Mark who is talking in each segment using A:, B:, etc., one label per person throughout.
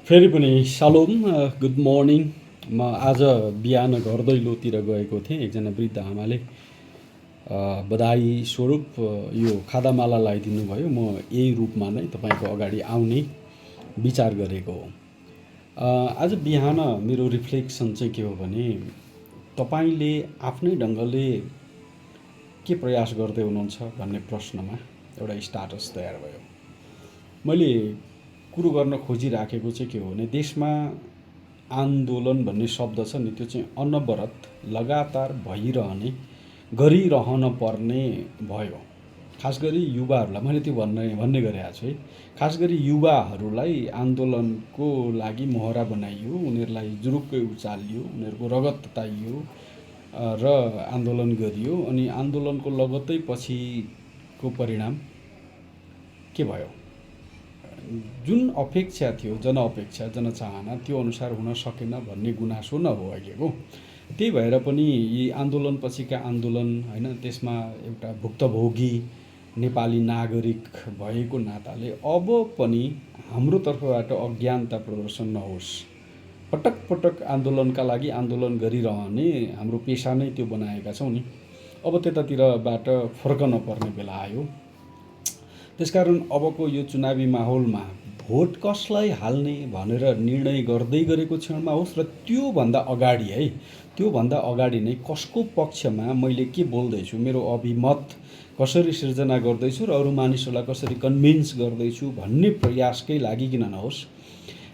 A: फेरि पनि सालोम good morning. म आज बिहान घर दैलोतिर गएको थिएँ। एकजना वृद्ध आमाले बधाई स्वरूप यो खादामाला लगाइदिनु भयो। म यही रूपमा नै तपाईँको अगाडि आउने विचार गरेको हो। आज बिहान मेरो रिफ्लेक्सन चाहिँ के हो भने, तपाईँले आफ्नै ढङ्गले के प्रयास गर्दै हुनुहुन्छ भन्ने प्रश्नमा एउटा स्टाटस तयार भयो। मैले कुरो गर्न खोजिराखेको चाहिँ के हो भने, देशमा आन्दोलन भन्ने शब्द छ नि, त्यो चाहिँ अनवरत लगातार गरिरहन पर्ने भयो। खास गरी युवाहरूलाई मैले त्यो भन्ने गरेको छु है। खास गरी युवाहरूलाई आन्दोलनको लागि मोहरा बनाइयो, उनीहरूलाई जुरुक्कै उचालियो, उनीहरूको रगत ताइयो र आन्दोलन गरियो। अनि आन्दोलनको लगत्तै पछिको परिणाम के भयो? जुन अपेक्षा थियो, जनअपेक्षा, जनचाहना, त्यो अनुसार हुन सकेन भन्ने गुनासो न हो अहिलेको। त्यही भएर पनि यी आन्दोलन पछिका आन्दोलन होइन, त्यसमा एउटा भुक्तभोगी नेपाली नागरिक भएको नाताले अब पनि हाम्रो तर्फबाट अज्ञानता प्रदर्शन नहोस्। पटक पटक आन्दोलनका लागि आन्दोलन गरिरहने हाम्रो पेसा नै त्यो बनाएका छौँ नि। अब त्यतातिरबाट फर्कन पर्ने बेला आयो। त्यसकारण अबको यो चुनावी माहौलमा भोट कसलाई हाल्ने भनेर निर्णय गर्दै गरेको क्षणमा होस्, र त्योभन्दा अगाडि नै कसको पक्षमा मैले के बोल्दैछु, मेरो अभिमत कसरी सिर्जना गर्दैछु र अरू मानिसहरूलाई कसरी कन्भिन्स गर्दैछु भन्ने प्रयासकै लागि किन नहोस्,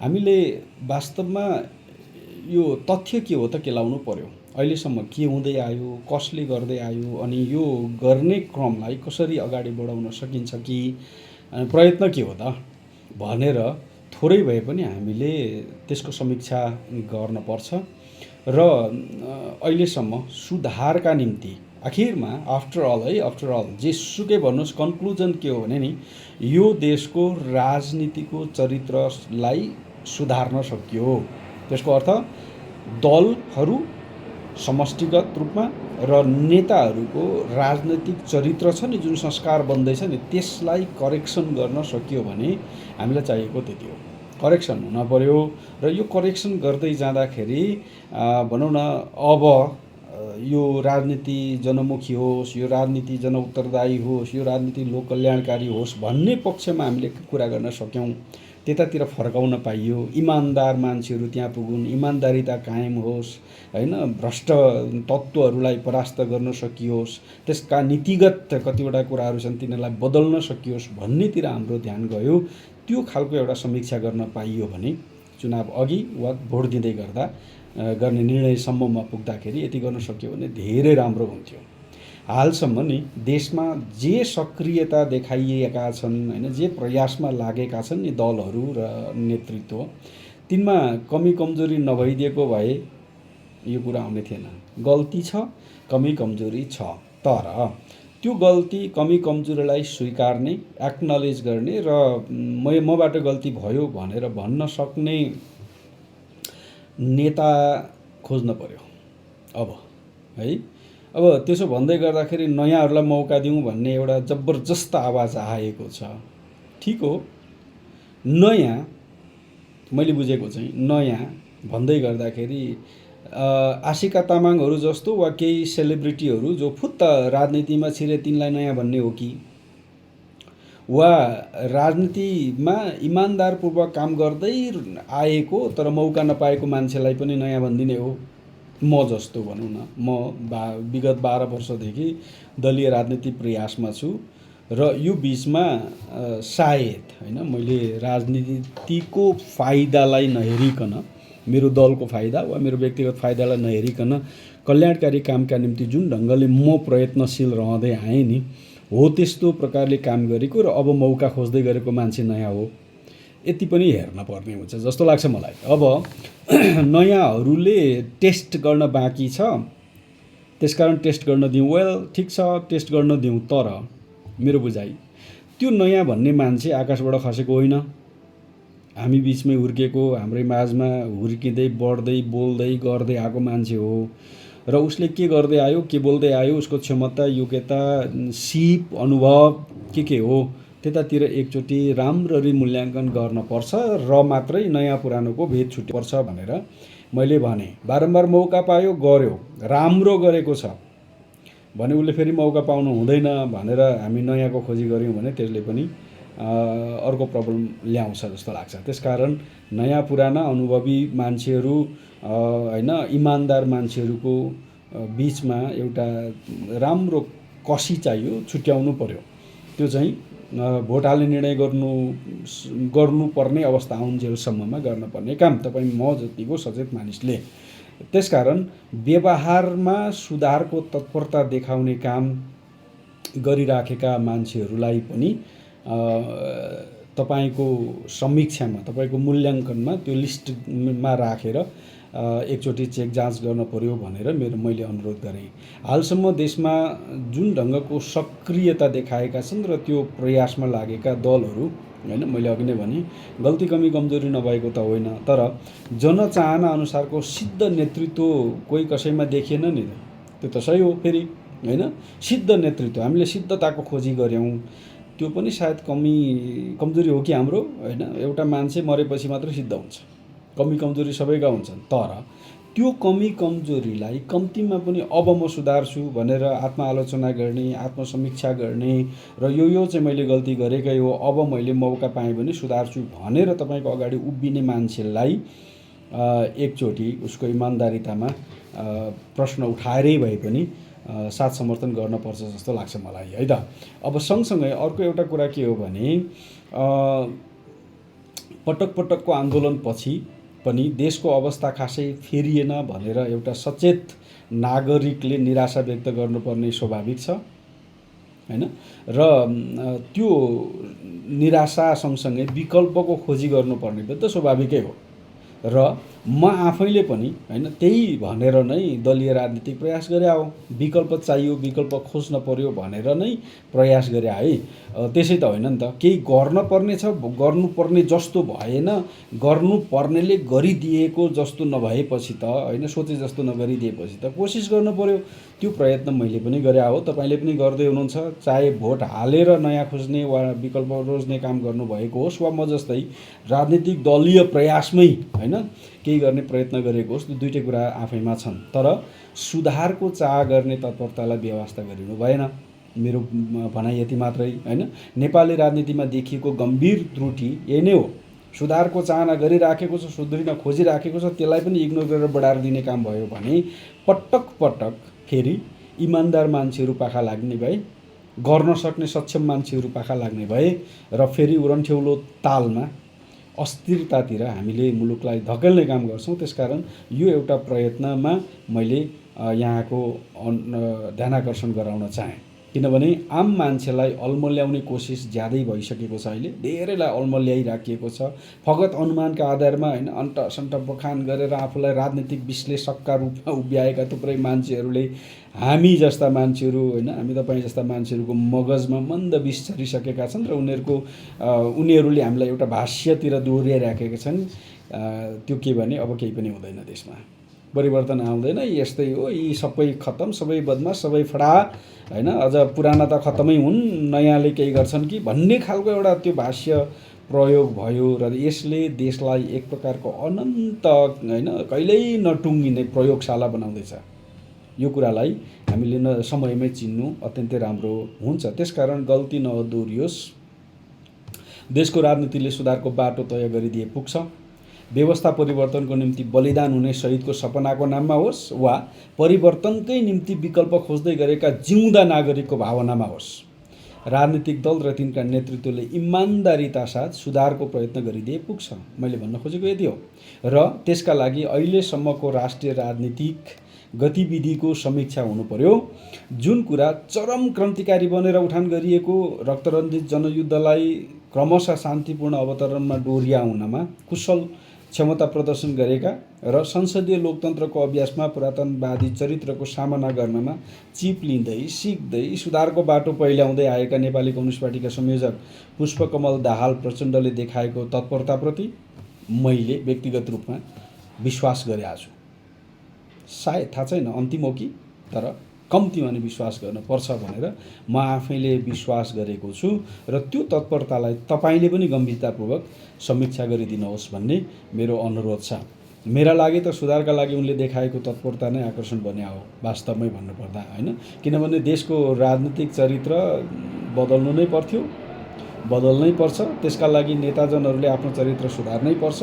A: हामीले वास्तवमा यो तथ्य के हो त केलाउनु पर्यो। अहिलेसम्म के हुँदै आयो, कसले गर्दै आयो, अनि यो गर्ने क्रमलाई कसरी अगाडि बढाउन सकिन्छ कि प्रयत्न के हो त भनेर थोरै भए पनि हामीले त्यसको समीक्षा गर्न पर्छ। र अहिलेसम्म सुधारका निम्ति आखिरमा आफ्टर अल जेसुकै भन्नुहोस्, कन्क्लुजन के हो भने नि, यो देशको राजनीतिको चरित्रलाई सुधार्न सकियो। त्यसको अर्थ दलहरू समष्टिगत रूपमा र नेताहरूको राजनैतिक चरित्र छ नि, जुन संस्कार बन्दैछ नि, त्यसलाई करेक्सन गर्न सकियो भने हामीलाई चाहिएको त्यति हो। करेक्सन हुन पर्यो। र यो करेक्सन गर्दै जाँदाखेरि भनौँ न, अब यो राजनीति जनमुखी होस्, यो राजनीति जनउत्तरदायी होस्, यो राजनीति लोक कल्याणकारी होस् भन्ने पक्षमा हामीले कुरा गर्न सक्यौँ, त्यतातिर फर्काउन पाइयो, इमान्दार मान्छेहरू त्यहाँ पुगुन्, इमान्दारिता कायम होस् होइन, भ्रष्ट तत्त्वहरूलाई परास्त गर्न सकियोस्, त्यसका नीतिगत कतिवटा कुराहरू छन् तिनीहरूलाई बदल्न सकियोस् भन्नेतिर हाम्रो ध्यान गयो। त्यो खालको एउटा समीक्षा गर्न पाइयो भने चुनाव अघि वा भोट दिँदै गर्दा गर्ने निर्णयसम्ममा पुग्दाखेरि यति गर्न सक्यो भने धेरै राम्रो हुन्थ्यो। हालसम्म नि देशमा जे सक्रियता देखाइएका छन् होइन, जे प्रयासमा लागेका छन् नि दलहरू र नेतृत्व, तिनमा कमी कमजोरी नभइदिएको भए यो कुरा आउने थिएन। गल्ती छ, कमी कमजोरी छ, तर त्यो गल्ती कमी कमजोरीलाई स्वीकार्ने, एक्नलेज गर्ने र मबाट गल्ती भयो भनेर भन्न सक्ने नेता खोज्न पर्यो अब है। अब त्यसो भन्दै गर्दाखेरि नयाँहरूलाई मौका दिउँ भन्ने एउटा जबरजस्त आवाज आएको छ। ठिक हो, नयाँ मैले बुझेको चाहिँ नयाँ भन्दै गर्दाखेरि आशिका तामाङहरू जस्तो वा केही सेलिब्रिटीहरू जो फुत्त राजनीतिमा छिरे तिनलाई नयाँ भन्ने हो कि, वा राजनीतिमा इमान्दारपूर्वक काम गर्दै आएको तर मौका नपाएको मान्छेलाई पनि नयाँ भनिदिने हो। म जस्तो भनौँ न, म विगत 12 वर्षदेखि दलीय राजनीति प्रयासमा छु र यो बिचमा सायद होइन, मैले राजनीतिको फाइदालाई नहेरिकन, मेरो दलको फाइदा वा मेरो व्यक्तिगत फाइदालाई नहेरिकन कल्याणकारी कामका निम्ति जुन ढङ्गले म प्रयत्नशील रहँदै आएँ नि, हो त्यस्तो प्रकारले काम गरेको र अब मौका खोज्दै गरेको मान्छे नयाँ हो, यति पनि हेर्न पर्ने हुन्छ जस्तो लाग्छ मलाई। अब नयाँहरूले टेस्ट गर्न बाँकी छ, त्यसकारण टेस्ट गर्न दिउँ। वेल ठिक छ, टेस्ट गर्न दिउँ, तर मेरो बुझाइ त्यो नयाँ भन्ने मान्छे आकाशबाट खसेको होइन, हामी बिचमै हुर्केको, हाम्रै माझमा हुर्किँदै बढ्दै बोल्दै गर्दै आएको मान्छे हो। र उसले के गर्दै आयो, के बोल्दै आयो, उसको क्षमता, योग्यता, सिप, अनुभव के हो, त्यतातिर एकचोटि राम्ररी मूल्याङ्कन गर्नुपर्छ र मात्रै नयाँ पुरानोको भेद छुट्नुपर्छ भनेर मैले भने। बारम्बार मौका पायो, गर्यो, राम्रो गरेको छ भने उसले फेरि मौका पाउनु हुँदैन भनेर हामी नयाँको खोजी गऱ्यौँ भने त्यसले पनि अर्को प्रब्लम ल्याउँछ जस्तो लाग्छ। त्यसकारण नयाँ पुराना अनुभवी मान्छेहरू होइन, इमान्दार मान्छेहरूको बिचमा एउटा राम्रो कसी चाहियो, छुट्याउनु पर्यो। त्यो चाहिँ भोट हाल्ने निर्णय गर्नुपर्ने अवस्था आउन्जेलसम्ममा गर्नुपर्ने काम तपाईँ म जतिको सचेत मानिसले। त्यसकारण व्यवहारमा सुधारको तत्परता देखाउने काम गरिराखेका मान्छेहरूलाई पनि तपाईँको समीक्षामा, तपाईँको मूल्याङ्कनमा त्यो लिस्टमा राखेर एकचोटि चेक जाँच गर्न पर्यो भनेर मैले अनुरोध गरेँ। हालसम्म देशमा जुन ढङ्गको सक्रियता देखाएका छन् र त्यो प्रयासमा लागेका दलहरू, होइन, मैले अघि नै भने गल्ती कमी कमजोरी नभएको त होइन, तर जनचाहना अनुसारको सिद्ध नेतृत्व कोही कसैमा देखिएन नि। त्यो त सही हो, फेरि होइन, सिद्ध नेतृत्व हामीले सिद्धताको खोजी गऱ्यौँ, त्यो पनि सायद कमजोरी हो कि हाम्रो, होइन। एउटा मान्छे मरेपछि मात्र सिद्ध हुन्छ, कमी कमजोरी सबैका हुन्छन्। तर त्यो कमी कमजोरीलाई कम्तीमा पनि अब म सुधार्छु भनेर आत्मआलोचना गर्ने, आत्मसमीक्षा गर्ने र यो चाहिँ मैले गल्ती गरेकै हो, अब मैले मौका पाएँ भने सुधार्छु भनेर तपाईँको अगाडि उभिने मान्छेलाई एकचोटि उसको इमान्दारितामा प्रश्न उठाएरै भए पनि साथ समर्थन गर्नुपर्छ जस्तो लाग्छ मलाई, है त। अब सँगसँगै अर्को एउटा कुरा के हो भने पटक पटकको आन्दोलनपछि पनि देशको अवस्था खासै फेरिएन भनेर एउटा सचेत नागरिकले निराशा व्यक्त गर्नुपर्ने स्वाभाविक छ, होइन। र त्यो निराशा सँगसँगै विकल्पको खोजी गर्नुपर्ने पनि त स्वाभाविकै हो। र म आफैले पनि, होइन, त्यही भनेर नै दलीय राजनीतिक प्रयास गरे हो। विकल्प चाहियो, विकल्प खोज्न पर्यो भनेर नै प्रयास गरे है। त्यसै त होइन नि त, केही गर्न पर्ने छ, गर्नुपर्ने जस्तो भएन, गर्नुपर्नेले गरिदिएको जस्तो नभएपछि त, होइन, सोचे जस्तो नगरिदिएपछि त कोसिस गर्नु पर्यो। त्यो प्रयत्न मैले पनि गरे हो, तपाईँले पनि गर्दै हुनुहुन्छ। चाहे भोट हालेर नयाँ खोज्ने वा विकल्प रोज्ने काम गर्नुभएको होस्, वा म जस्तै राजनीतिक दलीय प्रयासमै, होइन, केही गर्ने प्रयत्न गरेको होस्, त्यो दुईटै कुरा आफैमा छन्। तर सुधारको चाह गर्ने तत्परतालाई व्यवस्था गरिनु भएन। मेरो भनाइ यति मात्रै, होइन। नेपाली राजनीतिमा देखिएको गम्भीर त्रुटि यही नै हो। सुधारको चाहना गरिराखेको छ, सुध्रिन खोजिराखेको छ, त्यसलाई पनि इग्नोर गरेर बढाएर दिने काम भयो भने पटक पटक फेरि इमान्दार मान्छेहरू पाखा लाग्ने भए, गर्न सक्ने सक्षम मान्छेहरू पाखा लाग्ने भए र फेरि उरन्ठेउलो तालमा अस्थिरतातिर हामीले मुलुकलाई धकेल्ने काम गर्छौँ। त्यसकारण यो एउटा प्रयत्नमा मैले यहाँको ध्यानाकर्षण गराउन चाहेँ। किनभने आम मान्छेलाई अल्मल्याउने कोसिस ज्यादै भइसकेको छ। अहिले धेरैलाई अल्मल्याइराखिएको छ। फगत अनुमानका आधारमा, होइन, अन्तसन्त बखान गरेर आफूलाई राजनीतिक विश्लेषकका रूपमा उभ्याएका थुप्रै मान्छेहरूले हामी जस्ता मान्छेहरू, होइन, हामी तपाईँ जस्ता मान्छेहरूको मगजमा मन्द विष छरिसकेका छन् र उनीहरूले हामीलाई एउटा भाष्यतिर दोहोऱ्याइराखेका छन्। त्यो के भने अब केही पनि हुँदैन, देशमा परिवर्तन आउँदैन, यस्तै हो, यी सबै खत्तम, सबै बदमास, सबै फडा, होइन, अझ पुराना त खत्तमै हुन्, नयाँले केही गर्छन् कि भन्ने खालको एउटा त्यो भाष्य प्रयोग भयो र यसले देशलाई एक प्रकारको अनन्त, होइन, कहिल्यै नटुङ्गिने प्रयोगशाला बनाउँदैछ। यो कुरालाई हामीले समयमै चिन्नु अत्यन्तै राम्रो हुन्छ। त्यसकारण गल्ती नदोहोरियोस्। देशको राजनीतिले सुधारको बाटो तय गरिदिए पुग्छ। व्यवस्था परिवर्तनको निम्ति बलिदान हुने शहीदको सपनाको नाममा होस् वा परिवर्तनकै निम्ति विकल्प खोज्दै गरेका जिउँदा नागरिकको भावनामा होस्, राजनीतिक दल र तिनका नेतृत्वले इमान्दारिता साथ सुधारको प्रयत्न गरिदिए पुग्छ। मैले भन्न खोजेको यति हो। र त्यसका लागि अहिलेसम्मको राष्ट्रिय राजनीतिक गतिविधिको समीक्षा हुनु पर्यो। जुन कुरा चरम क्रान्तिकारी बनेर उठान गरिएको रक्तरन्जित जनयुद्धलाई क्रमशः शान्तिपूर्ण अवतरणमा डोर्याउनमा कुशल क्षमता प्रदर्शन गरेका र संसदीय लोकतन्त्रको अभ्यासमा पुरातनवादी चरित्रको सामना गर्नमा चिप लिँदै, सिक्दै सुधारको बाटो पहिल्याउँदै आएका नेपाली कम्युनिस्ट पार्टीका संयोजक पुष्पकमल दाहाल प्रचण्डले देखाएको तत्परताप्रति मैले व्यक्तिगत रूपमा विश्वास गरेको छु। सायद थाहा छैन अन्तिम हो कि, तर कम्तीमा नि विश्वास गर्नुपर्छ भनेर म आफैले विश्वास गरेको छु र त्यो तत्परतालाई तपाईँले पनि गम्भीरतापूर्वक समीक्षा गरिदिनुहोस् भन्ने मेरो अनुरोध छ। मेरा लागि त सुधारका लागि उनले देखाएको तत्परता नै आकर्षण बन्या हो वास्तवमै भन्नुपर्दा, होइन? किनभने देशको राजनीतिक चरित्र बदल्नु नै पर्थ्यो, बदल्नै पर्छ। त्यसका लागि नेताजनहरूले आफ्नो चरित्र सुधार्नै पर्छ,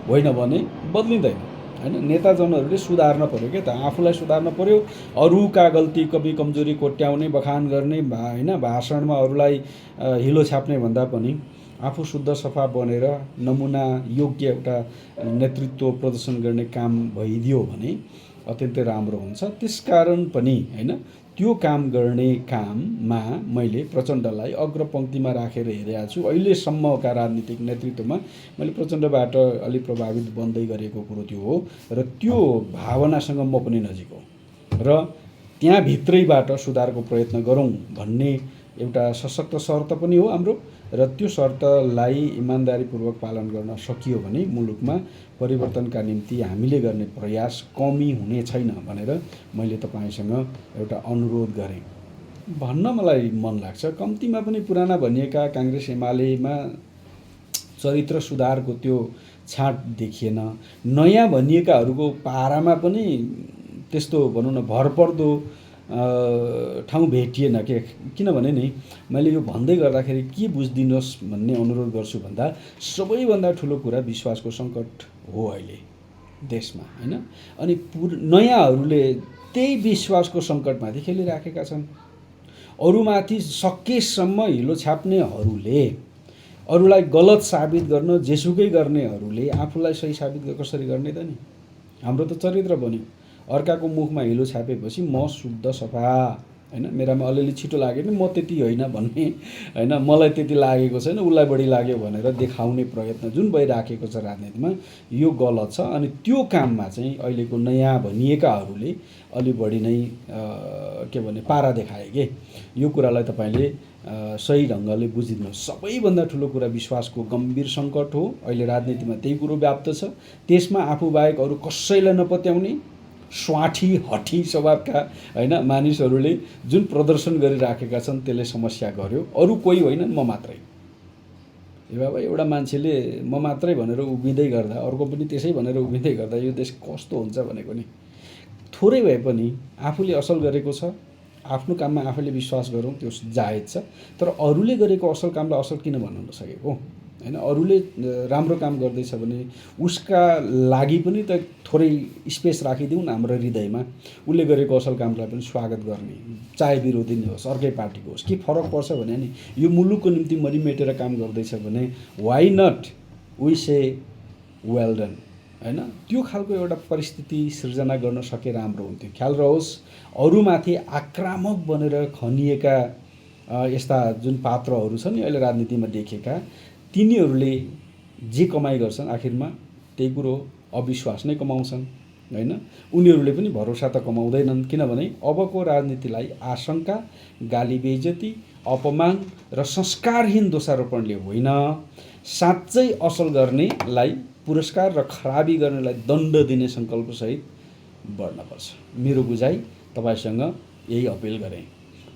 A: होइन भने बदलिँदैन, होइन? नेताजनहरूले सुधार्न पर्यो क्या त, आफूलाई सुधार्न पर्यो। अरूका गल्ती कमी कमजोरी कोट्याउने बखान गर्ने होइन, भाषणमा अरूलाई हिलो छाप्ने भन्दा पनि आफू शुद्ध सफा बनेर नमुना योग्य एउटा नेतृत्व प्रदर्शन गर्ने काम भइदियो भने अत्यन्तै राम्रो हुन्छ। त्यसकारण पनि होइन त्यो काम गर्ने काममा मैले प्रचण्डलाई अग्रपङ्क्तिमा राखेर हेरेको छु। अहिलेसम्मका राजनीतिक नेतृत्वमा मैले प्रचण्डबाट अलिक प्रभावित बन्दै गरेको कुरो त्यो हो र त्यो भावनासँग म पनि नजिक हो र त्यहाँभित्रैबाट सुधारको प्रयत्न गरौँ भन्ने एउटा सशक्त शर्त पनि हो हाम्रो र त्यो शर्तलाई इमान्दारीपूर्वक पालन गर्न सकियो भने मुलुकमा परिवर्तनका निम्ति हामीले गर्ने प्रयास कमी हुने छैन भनेर मैले तपाईँसँग एउटा अनुरोध गरेँ। भन्न मलाई मन लाग्छ, कम्तीमा पनि पुराना भनिएका काङ्ग्रेस एमालेमा चरित्र सुधारको त्यो छाँट देखिएन। नयाँ भनिएकाहरूको पारामा पनि त्यस्तो भनौँ न भरपर्दो ठाउँ भेटिएन के। किनभने नि मैले यो भन्दै गर्दाखेरि के बुझिदिनुहोस् भन्ने अनुरोध गर्छु भन्दा सबैभन्दा ठुलो कुरा विश्वासको सङ्कट हो अहिले देशमा, होइन? अनि नयाँहरूले त्यही विश्वासको सङ्कटमाथि खेलिराखेका छन्। अरूमाथि सकेसम्म हिलो छाप्नेहरूले, अरूलाई गलत साबित गर्न जेसुकै गर्नेहरूले आफूलाई सही साबित कसरी गर्ने त नि? हाम्रो त चरित्र बन्यो। अर्काको मुखमा हिलो छापेपछि म शुद्ध सफा, होइन? मेरामा अलिअलि छिटो लाग्यो भने म त्यति होइन भन्ने, होइन? मलाई त्यति लागेको छैन, उसलाई बढी लाग्यो भनेर देखाउने प्रयत्न जुन भइराखेको छ राजनीतिमा, यो गलत छ। अनि त्यो काममा चाहिँ अहिलेको नयाँ भनिएकाहरूले अलि बढी नै के भने पारा देखाए के। यो कुरालाई तपाईँले सही ढङ्गले बुझिदिनुहोस्। सबैभन्दा ठुलो कुरा विश्वासको गम्भीर सङ्कट हो। अहिले राजनीतिमा त्यही कुरो व्याप्त छ। त्यसमा आफूबाहेक अरू कसैलाई नपत्याउने स्वाठी हठी स्वभावका, होइन, मानिसहरूले जुन प्रदर्शन गरिराखेका छन् त्यसले समस्या गर्यो। अरू कोही होइन, म मात्रै। ए बाबा, एउटा मान्छेले म मात्रै भनेर उभिँदै गर्दा, अर्को पनि त्यसै भनेर उभिँदै गर्दा यो देश कस्तो हुन्छ भनेको नि। थोरै भए पनि आफूले असल गरेको छ, आफ्नो काममा आफैले विश्वास गरौँ, त्यो जायज छ। तर अरूले गरेको असल कामलाई असल किन भन्नु नसकेको, होइन? अरूले राम्रो काम गर्दैछ भने उसका लागि पनि त थोरै स्पेस राखिदिउँ न हाम्रो हृदयमा। उसले गरेको असल कामलाई पनि स्वागत गर्ने, चाहे विरोधी नै होस्, अर्कै पार्टीको होस्, के फरक पर्छ भने नि यो मुलुकको निम्ति मरिमेटेर काम गर्दैछ भने why not we say well done, होइन? त्यो खालको एउटा परिस्थिति सृजना गर्न सके राम्रो हुन्थ्यो। ख्याल रहोस्, अरूमाथि आक्रामक बनेर खनिएका यस्ता जुन पात्रहरू छन् नि अहिले राजनीतिमा देखेका, तिनीहरूले जे कमाइ गर्छन् आखिरमा त्यही कुरो अविश्वास नै कमाउँछन्, होइन? उनीहरूले पनि भरोसा त कमाउँदैनन्। किनभने अबको राजनीतिलाई आशंका, गाली बेइज्जती, अपमान र संस्कारहीन दोषारोपणले होइन, साँच्चै असल गर्नेलाई पुरस्कार र खराबी गर्नेलाई दण्ड दिने सङ्कल्पसहित बढ्नुपर्छ। मेरो बुझाइ तपाईँसँग यही अपिल गरेँ।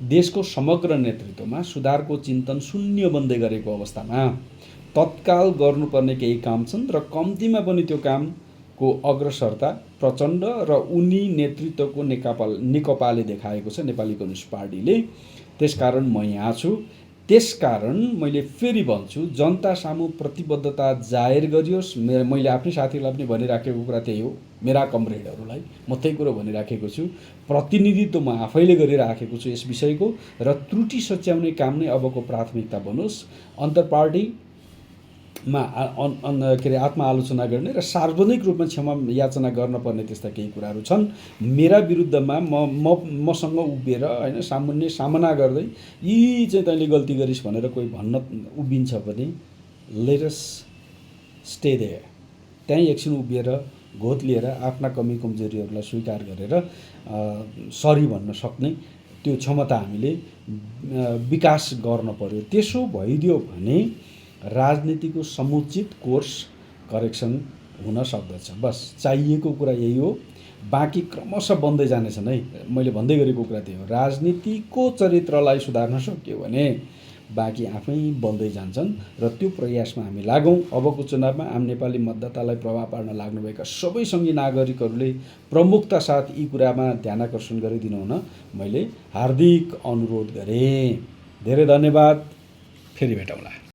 A: देशको समग्र नेतृत्वमा सुधारको चिन्तन शून्य बन्दै गरेको अवस्थामा तत्काल गर्नुपर्ने केही काम छन् र कम्तीमा पनि त्यो कामको अग्रसरता प्रचण्ड र उनी नेतृत्वको नेकपाले देखाएको छ, नेपाली कम्युनिस्ट पार्टीले। त्यसकारण म यहाँ छु। त्यसकारण मैले फेरि भन्छु, जनता सामु प्रतिबद्धता जाहेर गरियोस्। मैले आफ्नै साथीहरूलाई पनि भनिराखेको कुरा त्यही हो, मेरा कमरेडहरूलाई म त्यही कुरो भनिराखेको छु। प्रतिनिधित्व म आफैले गरिराखेको छु यस विषयको, र त्रुटि सच्याउने काम नै अबको प्राथमिकता बनोस्। अन्तर्पार्टीमा के अरे आत्मआलोचना गर्ने र सार्वजनिक रूपमा क्षमा याचना गर्न पर्ने त्यस्ता केही कुराहरू छन्। मेरा विरुद्धमा मसँग उभिएर, होइन, सामना गर्दै यी चाहिँ तैँले गल्ती गरिस् भनेर कोही भन्न उभिन्छ भने लेट अस स्टे देयर। त्यहीँ एकछिन उभिएर घोत लिएर आफ्ना कमी कमजोरीहरूलाई स्वीकार गरेर सरी भन्न सक्ने त्यो क्षमता हामीले विकास गर्न पर्यो। त्यसो भइदियो भने राजनीतिको समुचित कोर्स करेक्सन हुन सक्दछ। बस चाहिएको कुरा यही हो। बाँकी क्रमशः बन्दै जानेछन् है। मैले भन्दै गरेको कुरा त्यही हो। राजनीतिको चरित्रलाई सुधार्न सकियो भने बाँकी आफै बल्दै जान्छन् र त्यो प्रयासमा हामी लागौँ। अबको चुनावमा आम नेपाली मतदातालाई प्रभाव पार्न लाग्नुभएका सबै सङ्घीय नागरिकहरूले प्रमुखता साथ यी कुरामा ध्यानाकर्षण गरिदिनु हुन मैले हार्दिक अनुरोध गरेँ। धेरै धन्यवाद। फेरि भेटौँला।